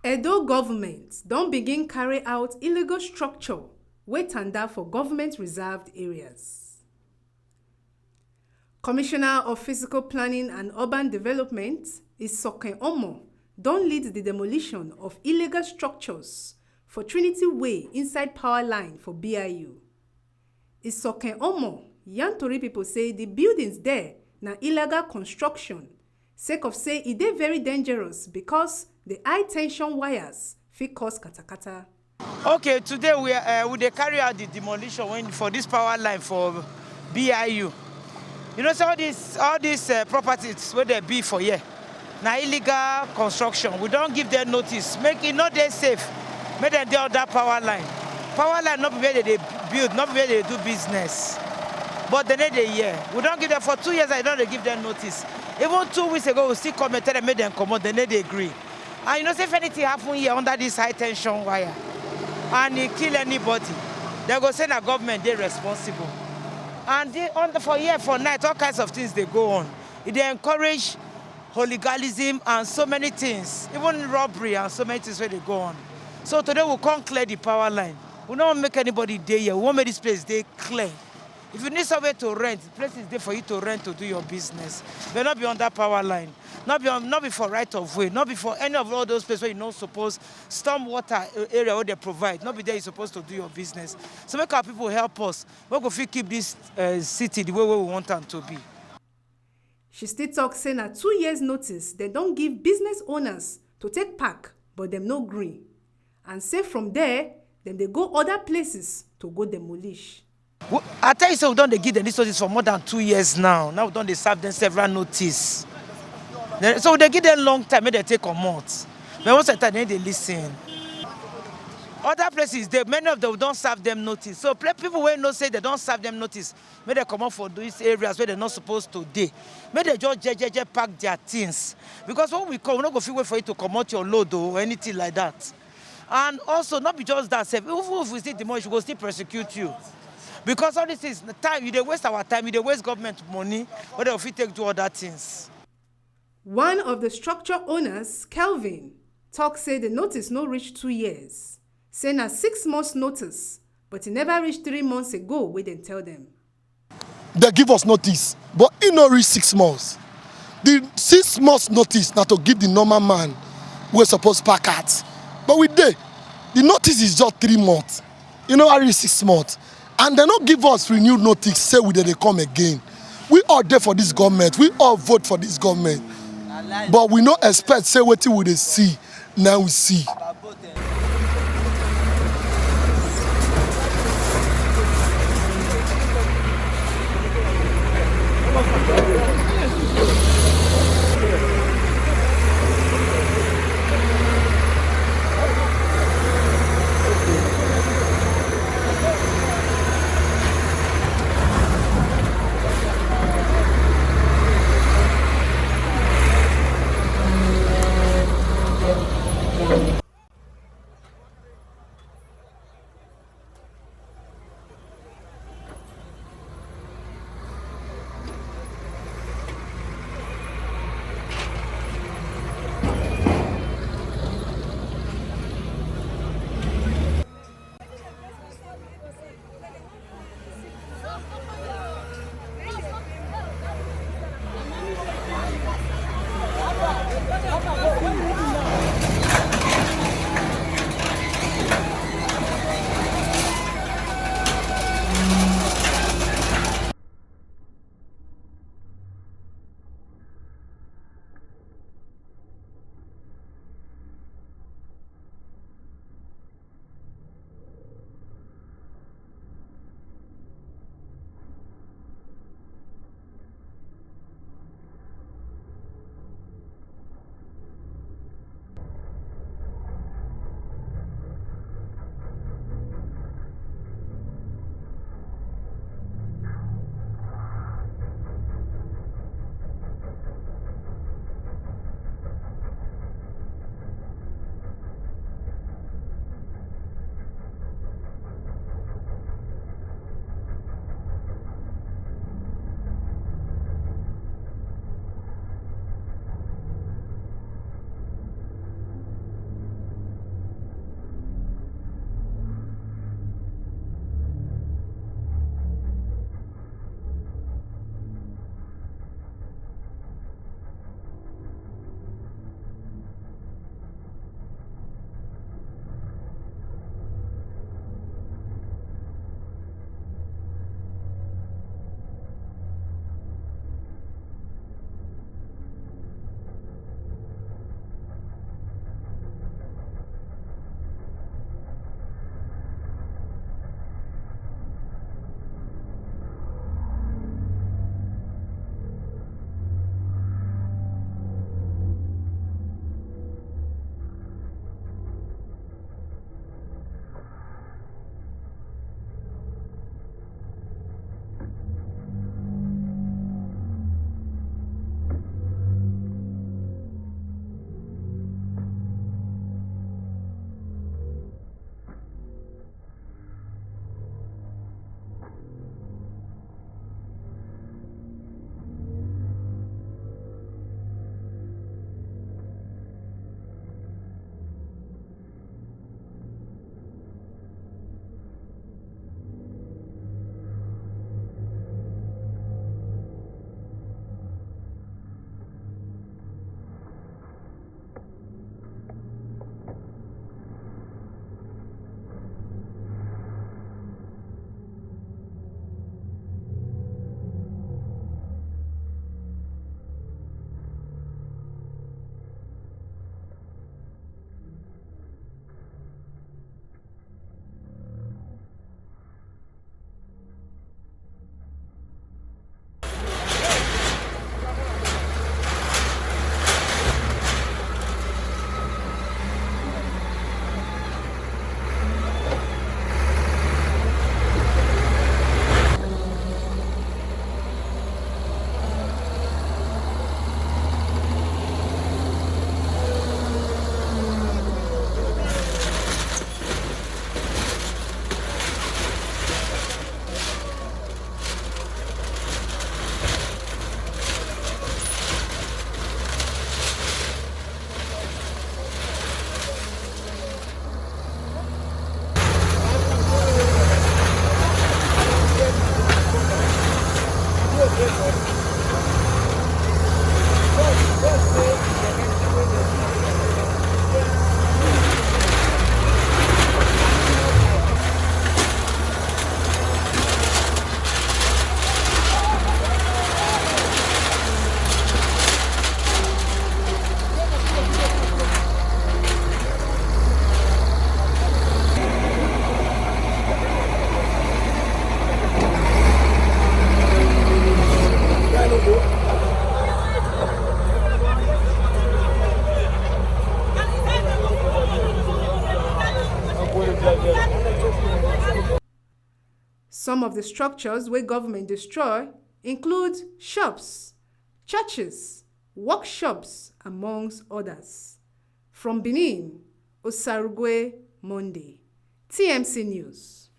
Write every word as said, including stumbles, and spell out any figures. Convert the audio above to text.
Edo government don begin carry out illegal structure wey tanda for government reserved areas. Commissioner of Physical Planning and Urban Development, Isoken Omo, don lead the demolition of illegal structures for Trinity Way inside power line for B I U. Isoken Omo yarn tori pipo say di buildings there na illegal construction, sake of say e dey very dangerous because di high tension wires fit cause katakata. Okay, today we, uh, we dey carry out the demolition when, for this power line for B I U. You know, so all these, all these, uh, properties wey dey be for here, na illegal construction. We don give them notice, make e no dey safe, make dem dey under power line. Power line no be where they dey build, no be where they do business. But they no dey hear. We don give them for two years, I don dey give them notice. Even two weeks ago, we still come and tell them make dem comot, they no dey gree. And you know say if anything happen here under this high tension wire and e kill anybody, they go say na government dey responsible. And the, on the, for here for night, all kinds of things dey go on. E dey encourage hooliganism and so many things, even robbery and so many things wey dey go on. So today we come clear the power line. We no wan make anybody dey here. We wan make this place dey clear. If you need somewhere to rent, places dey for you to rent to do your business. But no be under power line. No be on, no be for right of way. No be for any of all those places where you no suppose, storm water, uh, area wey they provide. No be there you suppose to do your business. So make our people help us. We go fit keep this, uh, city the way wey we want am to be. She still talk say na two years notice dem don give business owners to take park, but dem no gree. And say from there, dem dey go other places to go demolish. We, I tell you say we don dey give them this notice for more than two years now. Now we don dey serve them several notice. Then, so we dey give them long time make dem take comot. But most of the time, they no dey listen. Other places, they, many of them, we don serve them notice. So play, people wey know say they don serve them notice, make dem comot for these areas where they no suppose to dey. Make dem just jejeje pack their things. Because when we come, we no go fit wait for you to comot your load o, or anything like that. And also, not be just that sef. Even if we still demolish, we go still prosecute you. Because all this is time, you dey waste our time, you dey waste government money, wey dem fit take do other things. One of the structure owners, Kelvin, talk say the notice no reach two years. Say na six months notice, but e never reach three months ago wey dem tell dem. They give us notice, but e no reach six months. The six months notice na to give the normal man wey suppose pack out. But we dey, the notice is just three months. E no reach six months. And they no give us renewed notice, say we dey, dey come again. We all dey for this government, we all vote for this government. But we no expect say wetin we dey see, na we see. Some of the structures wey government destroy include shops, churches, workshops, amongst others. From Benin, Osarugwe, Monday, T M C News.